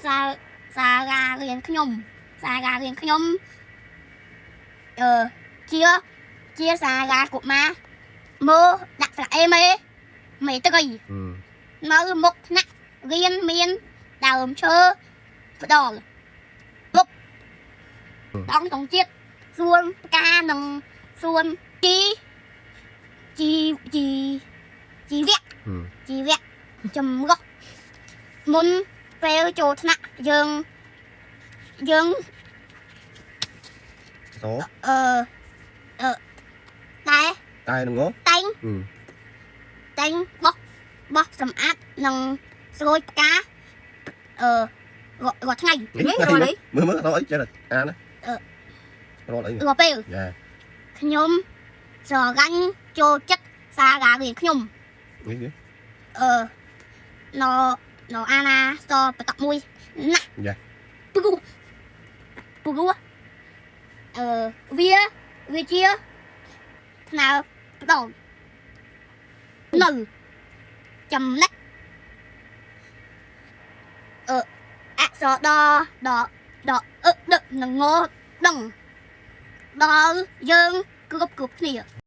សាសាលារៀនខ្ញុំសាលារៀនខ្ញុំអឺជាជាសាលាកុមារមើដាក់ស្រៈអេមេមេត្រី នៅមុខថ្នាក់រៀនមានដើមឈើផ្ដល់លុបដងតងជាតិសួនផ្កានិងសួនជីជីជីជីវៈ ជីវៈចម្រុះមុនពេលចូលថ្នាក់យើងយើង ស អឺអឺតែ តែនឹងង តែងតែងបោះបោះសម្អាតនិងស្រួយផ្កាអឺរាល់រាល់ថ្ងៃ មើលមើលរកអីចេះអានណារកអី រាល់ពេល យ៉ា ខ្ញុំស្រឡាញ់ចូលចិត្តសាលារៀនខ្ញុំ នេះនេះ អឺណណអាណាសបតមួយណាស់ យ៉ា ព្រោះព្រោះអឺវាវាជាថ្នើផ្ដល់នៅចំណេះអឺអក្សរដដដអឹដនិងងដឹងដល់យើងគ្រប់គ្រប់គ្នា។